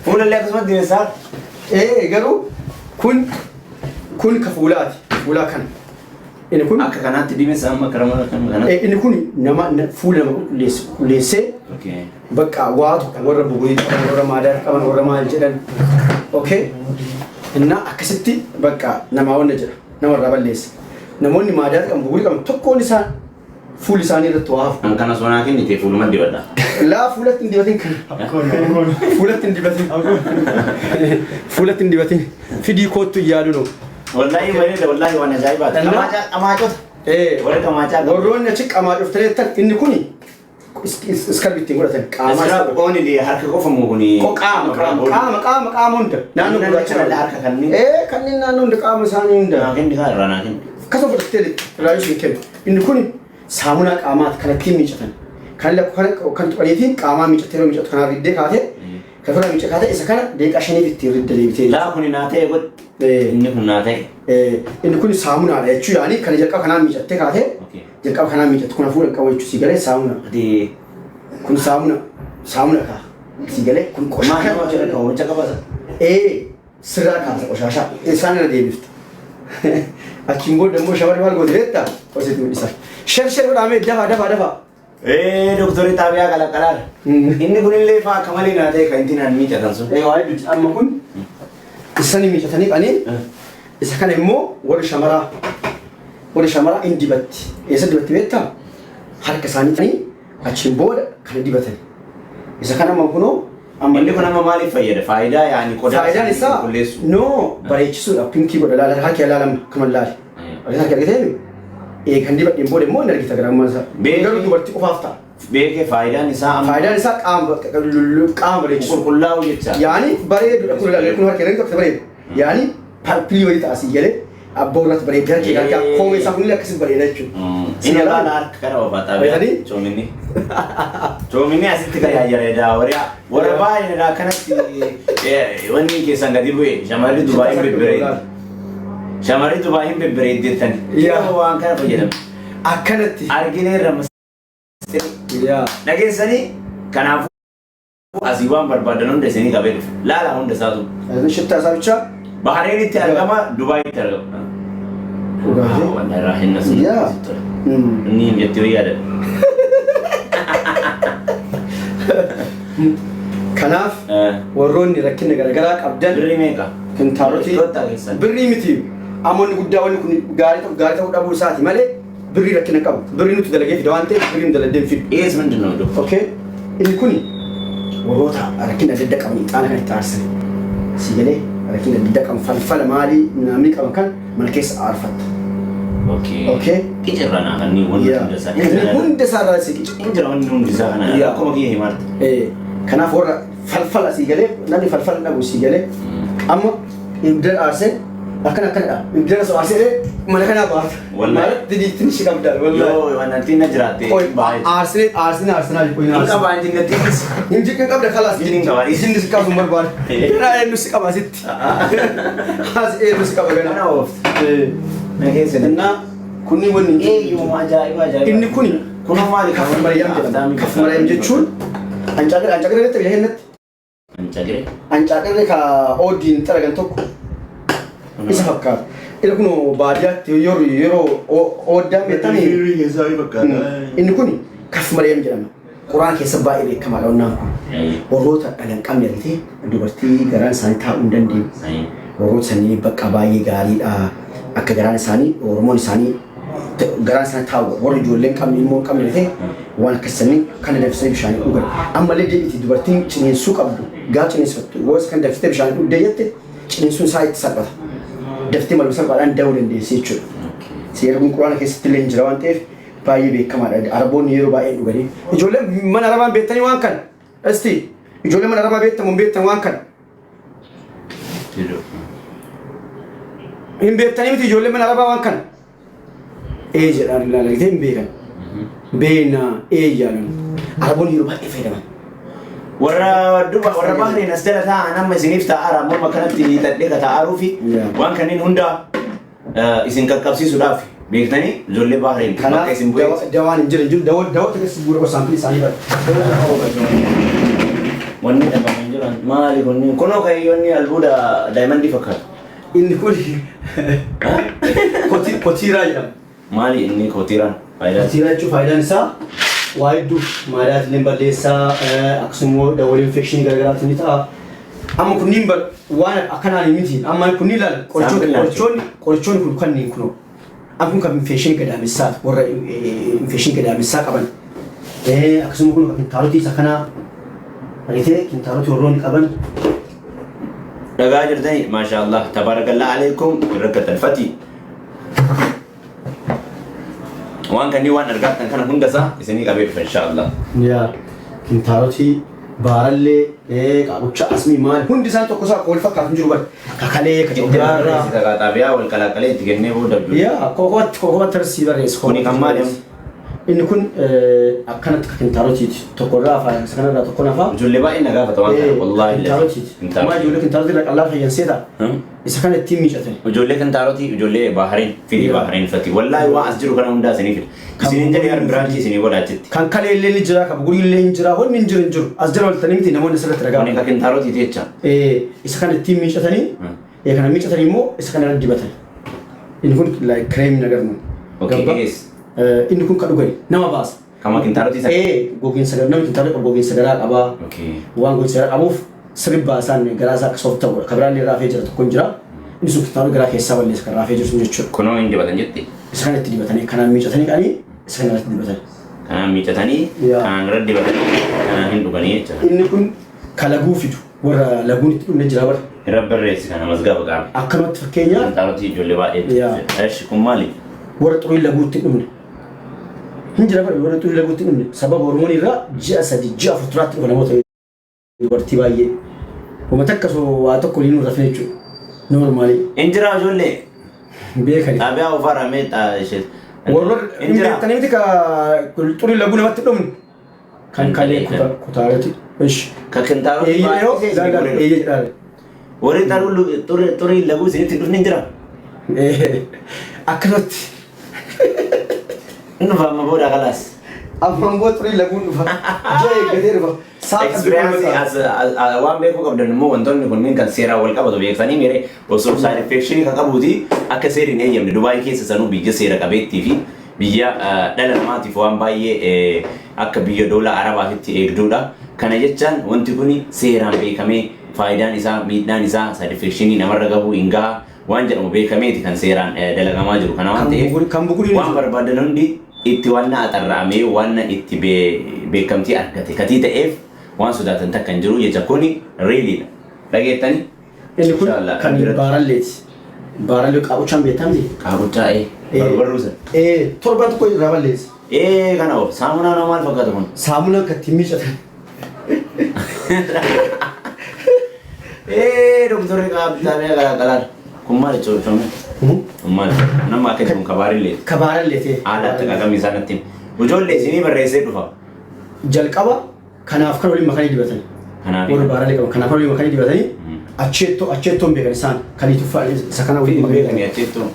Fuulallee akkasumas diimessaa. Ee, garuu kun ka fuulaati. Fuulaa kana. Inni kun Akka kanaatti diimessaa amma karaa mana kan kanatti. Inni kun nama fuula nama qulqulleessu qulqulleessee bakka waa tokko warra bugurii qaban, warra maadaa qaban, warra maal jedhan, okay, innaa akkasitti bakka namaa wanna jedha, namarraa balleessa. Namoonni maadaa qaban, bugurii qaban, tokkoon isaan fuulli isaanii irratti waa hafu. An kana sonaa kennite fuuluma dibadha. Laa, fuulatti hin dibatin kana. Fuulatti hin dibatin. Fuulatti hin dibatin. Fidii koottu hin yaadu noo. Wallaahi bareeda, wallaahi waan ajaa'ibaati. Innaa- Qamaacota. Warra qamaacaa qabu. Warroonni achi qamaa dhuftanii jettan, inni kuni scrub ittiin godhatan qaamaa. Scrub only harka qofa moo kuni? Qaama, qaama, qaama, qaama, qaama hunda naannoo Kanneen gurraacha kanallee harka kanneen. Ee, kanneen naannoo hunda, qaama isaanii hunda. Naa kenni kaa, irraa naa kenni. Akkasuma fudhattee irraa isin kennu. Inni kun saamunaa qaamaati, kan ittiin miicatan. Kan kana kan tuqaniitiin qaamaa miicattee, yeroo miicatu kanaa riddee kaatee, kan ofirraa miica kaatee, isa kana daqiiqaa 5f ittiin ridda deebitee. Laa, kuni naa ta'e godhi. Inni kun naa ta'e. Inni kun saamunaadha jechuu, yaani kana jalqaba kanaan miicattee kaatee jalqaba kanaan miicattu, kun hafuura hin qabu jechuu, si galee? Saamuna. Ati Kun saamuna, saamuna kaa, si galee? Kun maal qoshaashaa nama jedha kan hojja qabata. Ee, sirraa kaasa qoshaashaa, isaan irra deebifta. Achiin booda immoo shamarri maal goote beektaa? Hojjetu mul'isa. Share share godhaamee, dafaa dafaa dafaa. Ee, doktorri xaabiyaa qalaqalaadha. Inni kunillee faa akka malee naa ta'e, kan ittiin aan miicatan sun. Ee, waa hedduu. Amma kun isani miicatanii qanii, isa kana immoo warri shamaraa in dibatti. Eessa dibatti beektaa? Harka isaanii, achiin booda kana dibatani. Isa kana amma kunoo amma Inni kun amma maaliif fayyada? Faayidaa yaani qodaa Faayidaan isaa qulqulleessu. No, bareechisuudha. Pink godha, laala, harki ilaalama kama laali. Harki argitee? Ee, kan dibadheen booda immoo hin argita garaagarummaa isaa. Garuu dubartii qofaaf ta'a. Beekee, faayidaan isaa amma Faayidaan isaa qaama bareechisu. Qulqullaa'u jecha. Yaani bareedudha kun, ilaali, kun harka irratti tokko bareedu. Yaani purple wayii ta'a, si galee? Abboo irratti bareedee harki gargaa koomee isaa kunillee akkasii bareeda jechuudha. Si Inni galaa? baala harka kana oofaa xaabiyaa. Beekanii? Coominni. Coominni asitti kan yaayyareeda. Warra warra baay'eedha akkanatti wanni keessan gadi bu'e, shamarri Dubaay hin bebbereeddi. Shamarri Dubaay hin bebbereeddi jettani. Yaa. Waan kana fayyadamu. Akkanatti. Argineerra. Yaa. Dhageessanii, kanaafuu asii waan barbaadan hunda isinii qabee dhufe. Laala hunda isaatu. Shittaa isaa bichaa. Bahareenitti argama, Dubaayitti argama. Dhugaatii. Wallahi raahinna sun. Yaa. Inni hin jettee yoo yaadadha. Kanaaf warroonni rakkina garaagaraa qabdan Birrii meeqa? Kintaarotii Totta keessan. Birrii miti. Amoonni guddaa wanni kun gaarii ta'uu dhabuu isaati malee birrii rakkina qabu. Birrii nuti dalagee fida waan ta'eef, birrii nu dalagee hin fidu. Ees ምንድን ነው ዶክተር? Okay? Inni kun warroota rakkina adda addaa qaban ixaana kan itti aarsan. Si galee? Rakkina adda addaa qaban, falfala maalii namni qaban kan mana keessa aarfatta. Okay. Okay? Qicirra naa kanneen wanti hunda isaa. Inni hunda isaa irraa si qica. Injira wanni hundi isaa kana. Yaa. Akkuma kiyya himaarta. Kanaaf warra falfala, si galee, namni falfala dhabu, si galee, amma ibidda aarsee akkana akkanadha, ibidda osoo aarsee mana kanaa baata. Wallahi. Maalatti diittiin ishee qabda wallahi. Yoo wanti na jiraatte Qoy baay'ee. aarsine aarsine aarsinaa qoy Hin aarsine. qabaan jinnattiinis. Hin jiqqin qabda kalaas. Jinni hin qaba. Jinni si qabu hin barbaadu. Ganaa eenyu si qaba asitti? As eenyu si qaba ganaa? Kana oofte. Na keessa. Innaa kunni wanni hin jiru. Eeyyuma ajaa'iba ajaa'iba. Inni kuni Kunoo maali? Kaf Mariyam jedhama. Kaf Mariyam jechuun ancaaqirree, ancaaqirree beektaa biyya keenyatti? Ancaaqiree. Ancaaqirree ka ooddiin xaragan tokko isa fakkaata. Inni kun baadiyyaatti yeroo ooddaan beektanii, inni kun Kaf Mariyam jedhama. Quraan keessa baay'ee beekamaadha onnaan kun. Warroota dhala hin qabne argitee, dubartii garaan isaanii taa'uu hin dandeenye. Warroota sanii bakka baay'ee gaariidha. Akka garaan isaanii, Oromoon isaanii garaan isaanii taa'u, warri ijoollee hin qabne, ilmoo hin qabne argitee, waan akkas sanii kana danfisanii bishaanii dhugan. Ammallee deebiti, dubartiin ciniinsuu qabdu gaafa ciniinsifattu yoo isa kan danfistee bishaanii dhugdee jette, ciniinsuun isaa itti salphata. Daftee maluma salphaadhaan da'uu dandeessi jechuudha. Seerri kun Quraana keessatti illee hin jira waan ta'eef baay'ee beekamaadha. Araboonni yeroo baay'ee dhuganii. Ijoolleen mana Arabaan beektanii waan kana. Esti, ijoolleen mana Arabaa beektamu hin beektan waan kana? Hin beektanii miti ijoolleen mana Arabaa waan kana? Ee jedhaan, ilaala, hin beekan. Beena ee jaalan. Araboonni yeroo baay'ee fayyadaman. Warra duba warra Bahreen as jala taa'an, amma isiniif taa'aara, morma kanatti hiixadhee ka taa'aaruu fi waan kanneen hunda isin qaqqabsiisuudhaaf, beektanii, ijoollee Bahreen bakka Kanaaf isin bu'ee dawaan hin jiru, hin jiru. Dawaa dawaa keessa bu'uura gosa saampilii isaanii bara. Wanni dhabamu hin jiru. Jiran maali kunniin? Kunoo kayyoonni albuuda diamondii fakkaatu. Inni kun kotiiraa jedhama. Maali inni kotiiraan? Faayidaan? Kotiiraa jechuun faayidaan isaa waa hedduu maadaas illee balleessaa, akkasuma immoo dawwalee infekshinii garagaraatu ni ta'a. Amma kunniin waan akkanaan miti. Amma kunniin ilaali, qorichoonni qorichoonni qorichoonni kun kanneen kunoo. Amma kun kan infekshinii gadaamessaati, warra infekshinii gadaamessaa qaban. Akkasuma kun kintaarotii isa kanaa argitee, kintaarotii warroonni qaban. Dhagaa jirtanii, maasha Allah, tabarakallah alaikum, rakkatan fati. Waan kanneen waan argattan kana hundasaa isinii qabee dhufa insha Allah. Yaa kintaarotii, baarallee, qaaqucha, asmii, maal hundi isaan tokko isaa wal fakkaatu hin jiru bara. Kakalee ka coggaarraa. Xaabiyaa wal qalaaqalee itti kennee booda. Yaa kokobatti kokobatti sii barreessa. Kuni kan maali? Inni kun akkanatti ka kintaarotiiti. Tokko irraa afaa, isa kanarraa tokko nafaa. Ijoollee baay'ee na gaafata waan kana wallaahi. Kintaarotiiti. Maa ijoollee kintaarotii irraa qal'aa fayyanseeta. Isa kana ittiin miicatan. Ijoollee kintaarotii, ijoollee Bahareen fidi, Bahareen fati. Wallaahi waan as jiru kana hundaa isinii fida. Isiniin jedhee har branchii isinii godha achitti. Kan kalee illee ni jira, kan bugurii illee ni jira, wanni hin jiru hin jiru. As jala waltanii miti namoonni asirratti ragaa. Kuni ka kintaarotiiti jecha. Isa kana ittiin miicatanii, kana miicatanii immoo isa kana irra dibatan. Inni kun like cream nagarnu. Okay, Gabba. yes. Inni kun kan dhugani nama baasa. Kama kintaarotii sana. Gogiinsa namni kintaarotii qabu gogiinsa garaa qabaa. Waan gogiinsa garaa qabuuf sirbi isaan garaa isaa akka soft ta'udha. Kan biraan illee raafee jira, tokko hin jira. Inni sun kintaarotii garaa keessaa balleessa kan raafee jiru sun jechuudha. Kunoo hin dibatan jetti. Isa kana itti dibatanii, kanaan miicatanii qanii isa kana irratti dibatan. Kanaan miicatanii, kanaan irra dibatanii, kanaan hin dhuganii jechuudha. Inni kun kalaguu fidu, warra laguun itti dhumne jira bara. Irra barreessi kana mazgaba qaama. Akkanumatti fakkeenyaaf. Kintaarotii ijoollee baay'ee. Eshi kun maali? Warra xurii laguu itti dhumne. Hin jira bara, warra xurii laguu itti dhumne sababa hormoonii irraa ji'a 3, ji'a 4 turaatti dhufa namoota dubartii baay'ee. Uummata akka osoo waa tokko waliin hin rafne jechuudha. Normaalii. Hin jira ijoollee. Beekani. Xaabiyaa ofaara mee ishee. Warra Hin jira. beektanii miti ka xurii laguu namatti dhumne. Kan kalee kutaaleeti. Ishi. Ka kintaarotii Eeyyee yeroo baay'ee isinii godhe. Eeyyee jedhaale. Warri xurii laguu isinitti dhufne hin jira. Akkanumatti. Inni dhufa amma booda kalaas. Ammaan booda xurii laguun dhufa. Ji'a eeggatee dhufa. Sa'a Experience as waan beekuu qabdan immoo wantoonni kunneen kan seeraan wal qabatu beeksanii mere osoo side infection kan qabuuti akka seerri hin eeyyamne. Dubaay keessa sanuu biyya seera qabeettii fi biyya dhala namaatiif waan baay'ee akka biyya doolaa Arabaatitti eegduudha. Kana jechaan wanti kun seeraan beekamee faayidaan isaa, miidhaan isaa, side infection namarra gahuu hin gaha waan jedhamu beekameeti kan seeraan dalagamaa jiru. Kana waan ta'eef Kan bugurii waan barbaadan hundi itti waan axarra'amee waan itti beekamtii argate katii ta'eef waan sodaatan takka hin jiru jecha, kuni realiidha. Dhageettanii? Inni kun Inshallah, kan biratti. baaralleeti. Baarallee qaaquchaan beektamti. Qaaquchaa barbarruu sana. Torban tokko irraa balleessa. Kana of saamunaa nama maal fakkaata kun? Saamunaa kan ittiin miicatan. Doktorri qaabxaamee qalaaqalaan. Kun maal jechuudha? Kun maal? Nama akka jedhamu kabaarillee. Kabaaralleeti. Haala attaaqaqamii isaa natti himi. Ijoollee isinii barreessee dhufa. Jalqaba kanaaf kan waliin makanii dibatan. Kanaaf. Warra baarallee qaban kanaaf kan waliin makanii dibatanii acheettoo acheettoon beekan isaan kan tuffaa isa kana waliin makanii Beekani dibatan. acheettoo.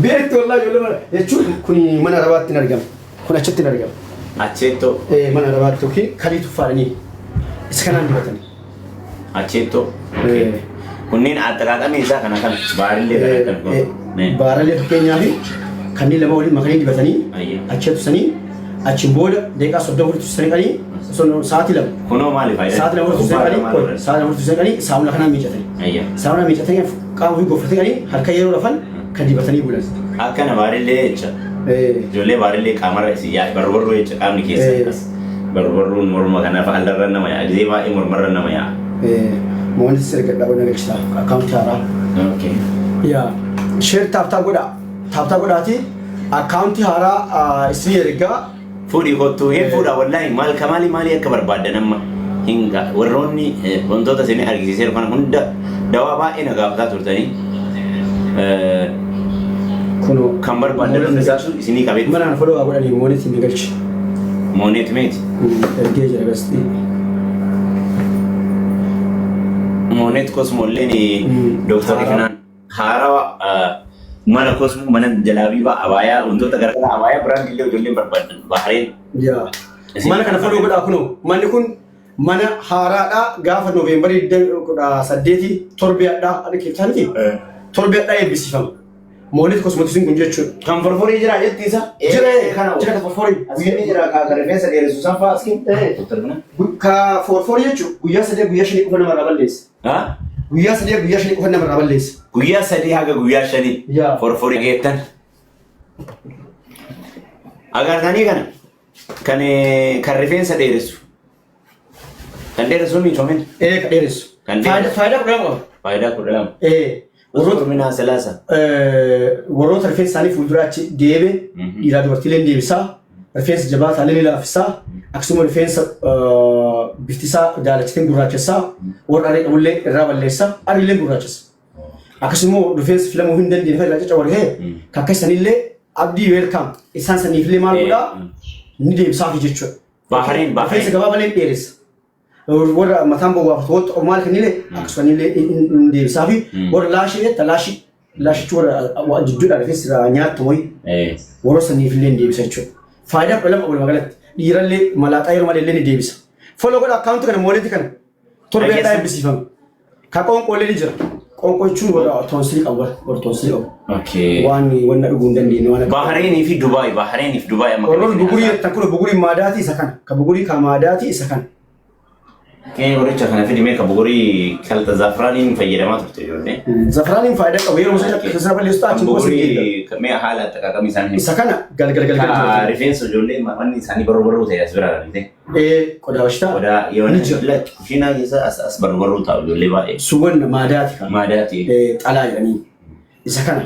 Beektu wallaahi ijoollee mana jechuun kun mana Arabaatti hin argamu. Kun achitti hin argamu. Acheettoo. Mana Arabaatti yookiin kalii tuffaadhanii isa kanaan dibatanii. Acheettoo. Kunneen attaaqaqamii isaa kana kana baarillee kana kana. Baarallee fakkeenyaa fi kanneen lama waliin makanii dibatanii achi tusanii achiin booda daqiiqaa 30 walitti tusanii qanii sa'aatii 2. Kunoo maali faayidaan? Sa'aatii 2 walitti tusanii qanii, sa'aatii 2 walitti tusanii qanii saamuna kanaan miicatanii. Saamuna miicatanii qaama ofii goffatanii qanii harka yeroo rafan kan dibatanii bulan. Akkana baarillee jecha. Ijoollee baarillee qaamarra isin yaa barbarruu jecha qaamni keessa akkas. Barbarruun morma kanaaf allarra nama yaa'a. Gisee baay'ee mormarra nama yaa'a. Moonis erga dhaabuu nagalchita akkaawuntii haaraa. Okay. Yaa share tap tap godhaa. Tap tap godhaati akkaawuntii haaraa isin ergaa. Fuudhii kottuu hin fuudha wallaahi maal kamaali maalii akka barbaaddan amma hin warroonni wantoota isin argisiiseeru kana hunda dawaa baay'ee na gaafataa turtanii Kunoo kan barbaaddan hunda isaatu isinii qabee dhufa. Manaan follow godhanii moonis ni galchi. Mooneet meeti. Ergee jira gasti. Mooneet Kosmoolleen Dooktar Ifnaan haarawa mana Kosmoo, mana jalaabiibaa, abaayaa, wantoota garaagaraa, abaayaa biraan illee ijoolleen barbaadan Bahareen. Yaa. Mana kana follow godhaa, kunoo manni kun Mana haaraadhaa gaafa Noovembarii 18 torbeedhaa adda keessaanii torbeedhaa eebbisiifama. Moolit Kosmootiksiin kun jechuudha. Kan forforii jira jetti isa? Jira Kana jira ka forforii. Askin jira ka rifeensa dheeressu san fa'aa askin. Eh. Ka forforii jechuun guyyaa 3 guyyaa 5 qofa namarraa balleessa. Ha? Guyyaa 3 guyyaa 5 qofa namarraa balleessa. Guyyaa 3 haga guyyaa 5 Yaa. forforii geettan. Agartanii kana kan kan rifeensa dheeressu. Kan dheeressu miicoomin. Ee ka dheeressu. Kan dheeressu. Faayidaa 12 qaba. Faayidaa 12. Ee warroota Minaa salaasa. Warroota rifeensa isaanii fuuldura achi deebe dhiiraa dubartiileen deebisaa rifeensa jabaa taalee ni laaffisaa akkasuma rifeensa bifti isaa daalachiteen gurraachessaa warra arrii qabullee irraa balleessaa arriillee gurraachessa. Akkasuma rifeensa filamuu hin dandeenye fayyada caca warree kakka sanillee abdii weelkaam isaan saniifillee maal godhaa ni deebisaafi jechuudha. Bahariin Rifeensa Bahariin. gabaabaa illee dheeressa. Warra mataan bowwaafatu warra maal kannillee akkasumallee hin deebisaa fi warra laashii jetta laashii laashichi warra jidduudha rifeensi irraa nyaattu wayi warra saniifillee hin deebisa jechuudha. Faayidaa 12 walumaa galatti dhiirallee malaaxaa yeroo malee illee ni deebisa. Follow godha akkaawunti kana mooleeti kana torbeedhaa eebbisiifame. Ka qoonqoolee ni jira. Qoonqoo jechuun warra toonsilii qabu warra toonsilii qabu. Okay. Waan wanna dhuguu hin dandeenye waan akka. Bahareenii fi Dubaay. Bahareenii fi Dubaay amma. Warroon bugurii jettan kun bugurii maadaatii isa kana. Ka bugurii ka maadaatii isa kana. Kee qoricha kana fidimee ka bugurii kalta zafraaniin fayyadamaa turte ijoollee. Zafraaniin faayidaa qabu yeroo sana keessa balleessu Kan achi gosa geedda. bugurii mee haala axaqaqamii isaanii Isa kana galgal galgal Ka jedhama. rifeensa ijoollee manni isaanii barruu barruu ta'e as bira argite. Ee qodaa bashitaa. Qodaa yoo Ni jira. lakki kushiinaa keessa as as barruu barruu taa'u ijoollee baay'ee. Suwwan maadaati kan. Maadaati. Ee xalaa jedhanii. Isa kana.